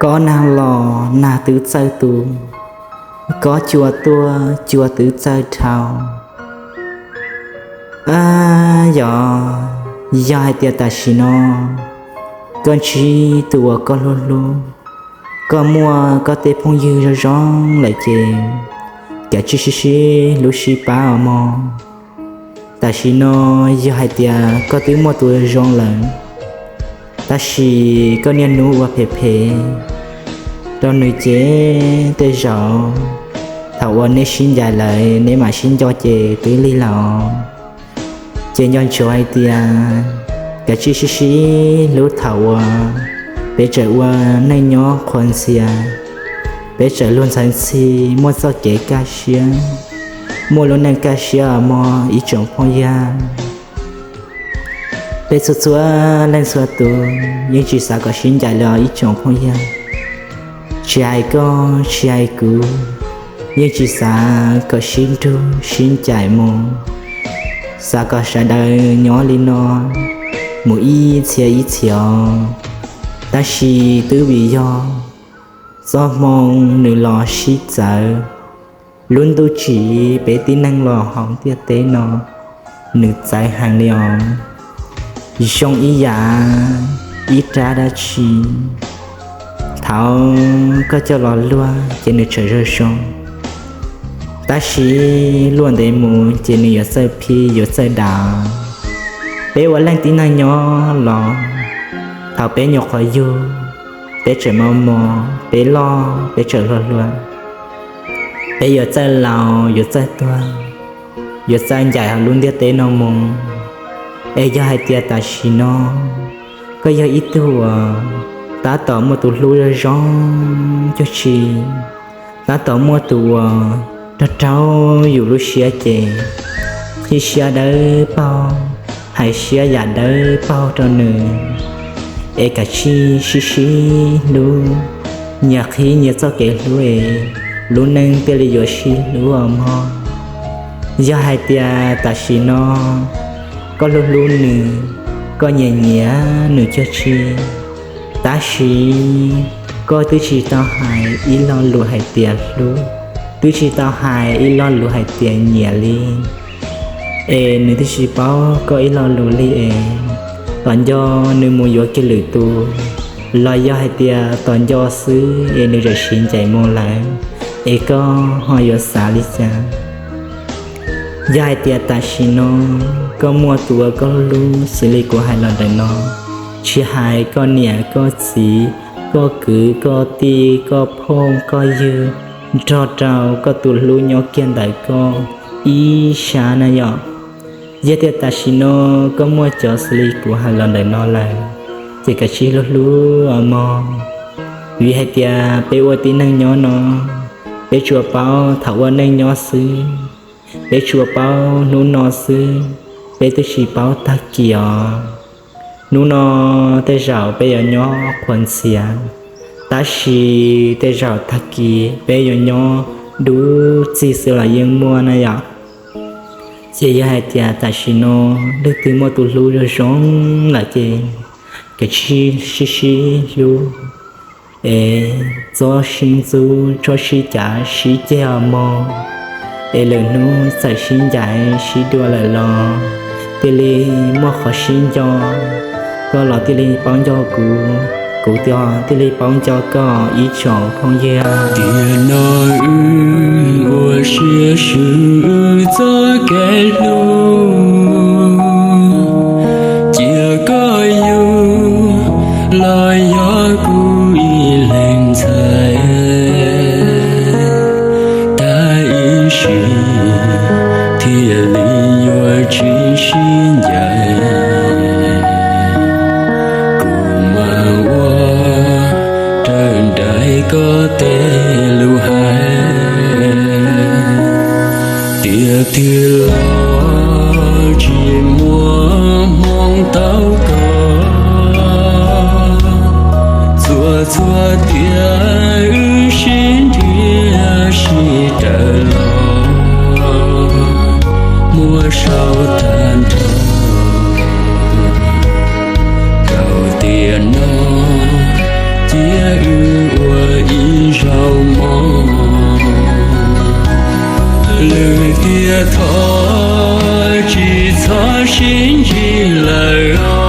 Koj nag los nag twb txawj tu, koj cua tuaj cua twb txawj dhau. Ab, yog, yog hais tias tam sim no koj ntsib tus uas koj hlub hlub, koj muaj koj tej phooj ywg zoo zoo lawm ces kav tsij sib sib hlub sib pab os mog. Tam sim no yog hais tias koj twb muaj tus zoo lawm, tab sis koj niaj hnub ua phem phem rau nws ces tej zaum thaum uas neb sib ncaim lawm neb mam sib nco ces twb lig lawm. Ces nco ntsoov hais tias kav tsij sib sib hlub thaum uas peb tseem ua neej nyob qhuas ntxhias, peb tseem luag ntxhais ntxhi muaj txoj kev kaj siab, muaj lub neej kaj siab os mog ib tsoom phooj ywg. Peb txhua txhua leej txhua tus yeej tsis xav kom sib ncaim li os ib tsoom phooj ywg. Tsis hais koj tsis hais kuv, yeej tsis xav kom sib nrug sib ncaim mus, xav kom sawv daws nyob li no mus ib txhia ib txhia os. Tab sis twb vim yog txoj hmoo nws los sib txawv, lub ntuj tsim peb tib neeg los hauv ntiaj teb no nws txawv heev li os. Zoo ib yam ib rab dab tsi, thaum koj coj los luaj ces nws tseem zoo zoo, tab sis luaj ntev mus ces nws yuav txawj phij yuav txawj dam. Peb ua leej tib neeg nyob los, thaum peb nyuam qhuav yug, peb tseem mos mos, peb loj peb tseem hluas hluas, peb yuav txawj laus yuav txawj tuag, yuav txawj ncaim hauv lub ntiaj teb no mus. Es yog hais tias tam sim no koj yog ib tug uas tab tom muaj tus hlub zoo zoo cuag tsi, tab tom muaj tus uas raug raug yus lub siab ces qhib siab dawb paug, hais siab yam dawb paug rau nws, es kav tsij sib sib hlub, nyias qhib nyias txoj kev hlub es lub neej thiaj li yuav sib hlub os mog. Yog hais tias tam sim no koj hlub hlub nws, koj nyiam nyiam nws cuag tsi, tab sis koj twb tsis tau hais ib lo lus hais tias hlub, twb tsis tau hais ib lo lus hais tias nyiam li, es nws twb tsis paub koj ib lo lus li es tom nco nws mus yuav kiag lwm tus, los yog hais tias tom nco xwb es nws tseem sib ncaim mus lawm, es koj ho yuav xav li cas? Yog hais tias tam sim no koj muaj tus uas koj hlub xws li kuv hais los ntawm no, tsis hais koj niam koj txiv, koj kwv koj tij, koj phooj koj ywg, nrog rau koj tus hlub nyob kiag ntawm koj ib sab na yom. Yog tias tam sim no koj muaj cov xws li kuv hais los ntawm no lawm, ces kav tsij hlub hlub os mog. Vim hais tias peb ua tib neeg nyob no, peb tsuas paub thaum ua neej nyob xwb, peb tsuas paub hnub no xwb, peb twb tsis paub tag kis os. Hnub no tej zaum peb yuav nyob qhuas ntxhias, tab sis tej zaum tag kis peb yuav nyob dub txig xwb los yeej muaj na yom. Ces yog hais tias tam sim no leej twg muaj tus hlub zoo zoo lawm ces kav tsij sib sib hlub, es txhob sib ntxub txhob sib cav sib ceg os mog, es lwm hnub txawm sib ncaim sib dua lawm los thiaj li muaj qhov sib nco, koj los thiaj li paub nco kuv, kuv los thiaj li paub nco koj ib tsoom phooj ywg. Tiam no wb ua siab swb txoj kev hlub, cia koj yug los yog kuv ib leeg ntxhais, tag ib sim thiaj li yuav tsis sib ncaim. Kuv mas ua raws nraim koj tej lus hais, tiam twg los tsis muaj hmoo tau koj. Txhua txhua tiam wb sib nrhiav sib raws los, muab sau tag nrho. Rau tiam no cia wb ua ib zaug mog. Lwm tiam thov tsis txhob sib ntsib lawm.